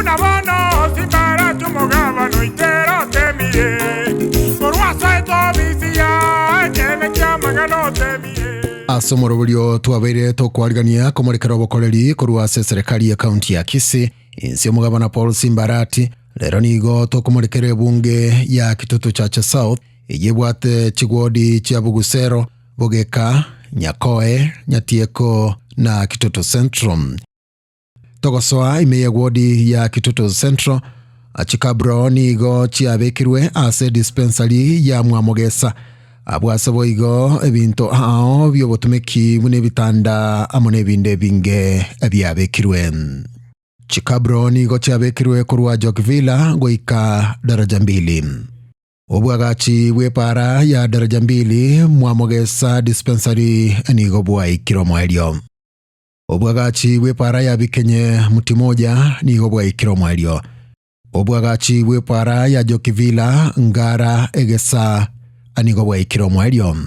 Buna bono simbarati omogabane oitera otemire, korwa asoete obisi ya ekeene ki'amang'ana otemire. Ase omoroberio twabeire tokwarigania komorekera obokoreri korwa ase eserekari ye county ya Kisii, inse omogabana Paul Simbarati, rero nigo tokomorekera ebunge ya Kitutu Chache South eyio ebwate chigwodi chia Bugusero, Bogeka, Nyakoe, Nyatieko na Kitutu Central. Togosoa ime y'ewodi ya Kitutu Central, chikabro nigo chiabekirwe ase dispensary ya Mwamogesa. Abwo ase boigo ebinto ao bi'obotumeki buna ebitanda amo n'ebinde ebinge biabekirwe. Chikabro nigo chiabekirwe korwa Jokvilla goika Daraja Mbili. Obwagachi bw'epaara ya Daraja Mbili Mwamogesa Dispensary nigo bwaikire omoerio. Obwagachi bw'epaara ya Bikenye Mtimoja nigo bwaikire omoerio. Obwagachi bw'epaara ya Jokivila Ngara Egesa nigo bwaikire omoerio.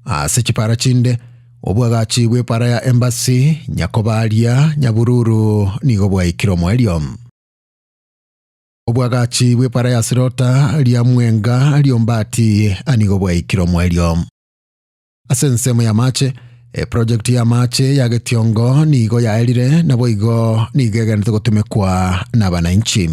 Ase chipaara chinde, obwagachi bw'epaara ya Embassy Nyakobaria Nyabururu nigo bwaikire omoerio. Obwagachi bw'epaara ya Sirota Riamwenga Riombati nigo bwaikire omoerio. Ase ensemo y'amache, eproject y'amache ya Getiongo nigo yaerire naboigo nigo egenderete gotumekwa n'abananchi.